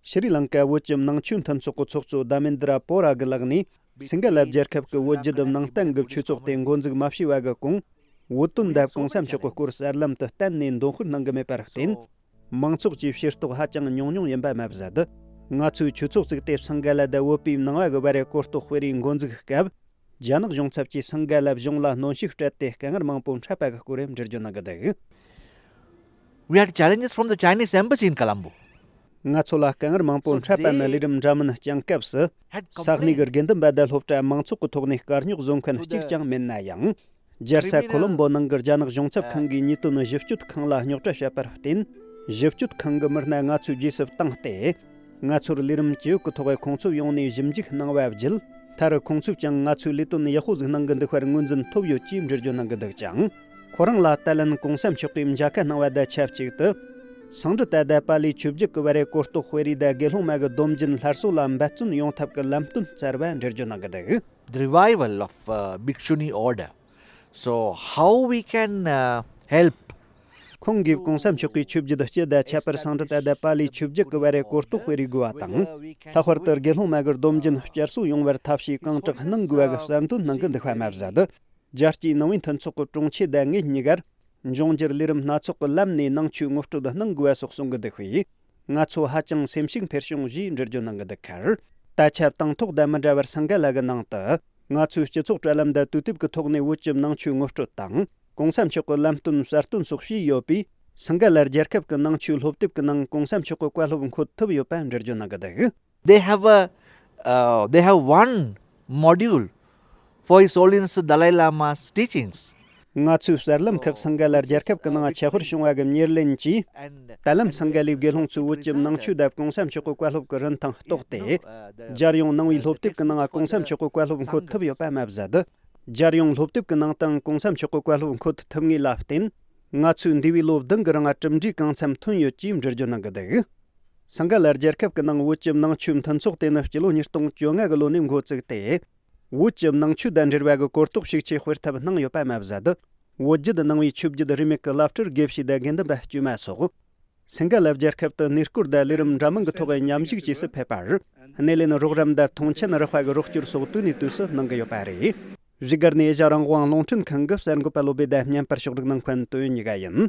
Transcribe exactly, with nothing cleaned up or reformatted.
ཤྲི་ལང་ཀ་བོད་ཀྱི་ནང་ཆོས་མཐུན་ཚོགས་ཀྱི་ཚོགས་གཙོ་རྡ་མེན་དྲ་པོ་ར་གི་ལག་ནས། སིང་ག་ལ་རྒྱལ་ཁབ་ཀྱི་བོད་བརྒྱུད་ནང་བསྟན་གྱི་ཆོས་ཚོགས་དེ་འགོ་འཛུགས་མ་བྱས་པ་གི་གོང་། བོད་དོན་དང་གོང་ས་མཆོག་གི་སྐོར་གསར་ལམ་དུ་གཏན་ནས་འདོན་སྤེལ་གནང་གི་མེད་པར་བརྟེན། མང་ཚོགས་ཀྱི་ཕྱིར་རྟོག་ཧ་ཅང་ཉུང་ཉུང་ཡིན་པ་མ་ཟད། ང་ཚོས་ཆོས་ཚོགས་བཙུགས་ཏེ་སིང་ག་ལ་དང་བོད་པའི་ནང་པ་གི་བར་གོ་རྟོགས་སྤེལ་རེས་འགོ་འཛུགས་སྐབས། རྒྱ་ནག་གཞུང་ཚབ་ཀྱིས་སིང་ག་ལ་གཞུང་ལ་གནོན་ཤུགས་སྤྲད་དེ་དཀའ་ངལ་མང་པོ་འཕྲད་པ་གི་སྐོར་འགྲེལ་བརྗོད་གནང་གི་འདུག། We had challenges from the Chinese embassy in Colombo. ང་ཚོ་ལ་དཀའ་ངལ་མང་པོ་འཕྲད་པ་ནི། ལས་རིམ་འདྲ་མིན་བསྐྱངས་སྐབས་སུ། ས་གནས་ཀྱི་དགེ་འདུན་པ་དང་སློབ་གྲྭ་མང་ཚོགས་ཀྱི་ཐོག་ནས་དཀའ་རྙོག་བཟོ་མཁན་གཅིག་ཀྱང་མེད་ན་ཡང་། རྒྱལ་ས་ཁོ་ལོམ་བོ་ནང་གི་རྒྱ་ནག་གཞུང་ཚབ་ཁང་གིས་ཉེས་དོན་ཞིབ་དཔྱོད་ཁང་ལ་རྙོག་དྲ་བཤད་པར་བརྟེན། ཞིབ་དཔྱོད་ཁང་གི་མི་སྣ་ང་ཚོའི་རྗེས་སུ་བཏང་སྟེ། ང་ཚོར་ལས་རིམ་ཇེ་ཡོད་ཀྱི་ཐོག་ཁོང་ཚོའི་ཡོང་ནས་ཞིབ་འཇུག་གནང་བ་བརྒྱུད། མཐར་ཁོང་ཚོས་ཀྱང་ང་ཚོའི་ལས་དོན་ཡག་པོ་ཟིག་གནང་གི་འདུག་པར་ངོས་འཛིན་ཐོབ་ཡོད་ཅེས་འགྲེལ་བརྗོད་གནང་གི་འདུག་ཅིང་། ཁོ་རང་ལ་ད་ལན་གོང་ས་མཆོག་གིས་མཇལ་ཁ་གནང་བ་དང་ཆབས་ཅིག་ཏུ། སང་ཀྲི་ཏ་དང་པཱ་ལིའི་ཆོས་བརྒྱུད་ཀྱི་བར་གོ་རྟོགས་སྤེལ་རེས་དང་དགེ་སློང་མ་གི་སྡོམ་རྒྱུན་སླར་གསོ་ལ་འབད་བརྩོན་ཡོང་ཐབས་ཀྱི་ལམ་སྟོན་སྩལ་བ་འགྲེལ་བརྗོད་གནང་གི་འདུག། The revival of uh, Bhikshuni order. So how we can uh, help? ཁོང་གིས་གོང་ས་མཆོག་གིས་ཆོས་བརྒྱུད་སྤྱི་དང་ཁྱད་པར་སང་ཀྲི་ཏ་དང་པཱ་ལིའི་ཆོས་བརྒྱུད་ཀྱི་བར་གོ་རྟོགས་སྤེལ་རེས་དགོས་པ་དང་། ལྷག་པར་དུ་དགེ་སློང་མ་གི་སྡོམ་རྒྱུན་བསྐྱར་གསོ་ཡོང་བར་ཐབས་ཤེས་གང་དྲག་གནང་དགོས་པ་གི་གསལ་འདོན་གནང་གི་འདུག་པ་མ་ཟད། རྒྱལ་སྤྱིའི་ནང་པའི་མཐུན་ཚོགས་ཀྱི་དྲུང་ཆེ་དང་ངེད་གཉིས་ཀར། འབྱུང་འགྱུར་ལས་རིམ་སྣ་ཚོགས་ཀྱི་ལམ་ནས་ནང་ཆོས་ངོ་སྤྲོད་གནང་དགོས་པ་སོགས་གསུང་གི་འདུག་པས། ང་ཚོ་ཧ་ཅང་སེམས་ཤུགས་འཕེར་བྱུང་ཞེས་འགྲེལ་བརྗོད་གནང་གི་འདུག་ཁར། ད་ཆ་དང་ཐོག་དང་མི་འདྲ་བར་སིང་ག་ལ་གི་ནང་དུ། ང་ཚོའི་སྤྱི་ཚོགས་དྲ་ལམ་དང་དུས་དེབ་ཀྱི་ཐོག་ནས་བོད་ཀྱི་ནང་ཆོས་ངོ་སྤྲོད་དང་། གོང་ས་མཆོག་གི་ལམ་སྟོན་གསལ་སྟོན་སོགས་བྱས་ཡོད་པས། སིང་ག་ལ་རྒྱལ་ཁབ་ཀྱི་ནང་ཆོས་སློབ་དེབ་ཀྱི་ནང་གོང་ས་མཆོག་གི་བཀའ་སློབ་འཁོད་ཐུབ་ཡོད་པ་འགྲེལ་བརྗོད་གནང་གི་འདུག། They have a uh, they have one module for His Holiness the Dalai Lama's teachings. ང་ཚོའི་གསར་ལམ་ཁག་སིང་ག་ལ་རྒྱལ་ཁབ་ཀྱི་ནང་ཁྱད་པར་བྱུང་བ་གི་ཉེར་ལེན་གྱིས། ད་ལམ་སིང་ག་ལའི་དགེ་སློང་ཚོས་བོད་ཀྱི་ནང་ཆོས་དང་གོང་ས་མཆོག་གི་བཀའ་སློབ་ཀྱི་རིན་ཐང་རྟོགས་ཏེ། རྒྱལ་ཡོངས་ནང་པའི་སློབ་དེབ་ཀྱི་ནང་གོང་ས་མཆོག་གི་བཀའ་སློབ་འཁོད་ཐུབ་ཡོད་པ་མ་ཟད། རྒྱལ་ཡོངས་སློབ་དེབ་ཀྱི་ནང་དང་གོང་ས་མཆོག་གི་བཀའ་སློབ་འཁོད་ཐུབ་ངེས་ལ་བརྟེན། ང་ཚོས་འདས་པའི་ལོ་བདུན་གྱི་རིང་གྲུབ་འབྲས་གང་འཚམ་ཐོན་ཡོད་ཅེས་འགྲེལ་བརྗོད་གནང་གི་འདུག། སིང་ག་ལ་རྒྱལ་ཁབ་ཀྱི་ནང་བོད་ཀྱི་ནང་ཆོས་མཐུན་ཚོགས་དེ་ནི་སྤྱི་ལོ་ཉིས་སྟོང་བཅོ་ལྔ་གི་ལོ་ནས་འགོ་བཙུགས་ཏེ། བོད་ཀྱི་ནང་ཆོས་དང་འབྲེལ་བ་གི་གོ་རྟོགས་ཤུགས་ཆེ་སྤེལ་ཐབས་གནང་ཡོད་པ་མ་ཟད། བོད་བརྒྱུད་ནང་པའི་ཆོས་བརྒྱུད་རིས་མེད་ཀྱི་བླ་སྤྲུལ་དགེ་བཤེས་དང་དགེ་འདུན་པ་དཀྱུས་མ་སོགས། སིང་ག་ལ་རྒྱལ་ཁབ་ཏུ་གནས་སྐོར་དང་ལས་རིམ་འདྲ་མིན་གྱི་ཐོག་མཉམ་ཞུགས་བཅས་སུ་ཕེབས་པར། སྣེ་ལེན་རོགས་རམ་དང་མཐོང་མཆན་རག་པ་གི་རོགས་སྐྱོར་སོགས་དུས་ནས་དུས་སུ་གནང་གི་ཡོད་པ་རེད། བཞུགས་སྒར་ནས་ཨེ་ཤ་རང་དབང་རླུང་འཕྲིན་ཁང་གི་གསར་འགོད་པ་བློ་བྷེ་དང་བརྙན་པར་ཕྱོགས་སྒྲིག་གནང་མཁན་དོན་གཉིས་ཀ་ཡིན།